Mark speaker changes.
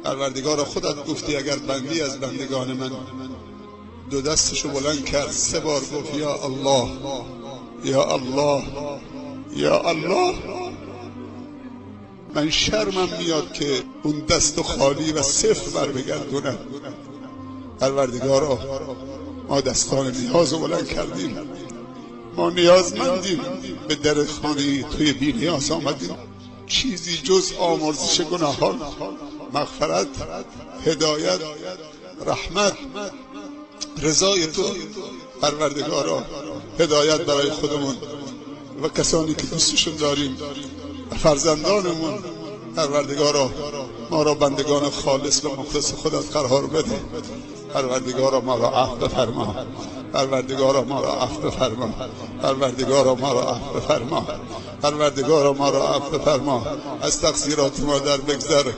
Speaker 1: پروردگارا خودت گفتی اگر بندی از بندگان من دو دستشو بلند کرد سه بار گفت یا الله یا الله یا الله، من شرمم میاد که اون دست خالی و صفر بر بگردونم. پروردگارا ما دستان نیاز رو بلند کردیم، ما نیازمندیم، به در خانه توی بی نیاز آمدیم. چیزی جز آمرزش گناهان، مغفرت، هدایت، رحمت، رضای تو پروردگارا، هدایت برای خودمون و کسانی که دوستشون داریم و فرزندانمون. پروردگارا ما را بندگان خالص و مخلص خودت قرار بده. پروردگارا ما را عفو بفرما. پروردگارا ما را عفو بفرما. پروردگارا ما را عفو بفرما. پروردگارا ما را عفو بفرما. از تقصیرات ما در بگذر.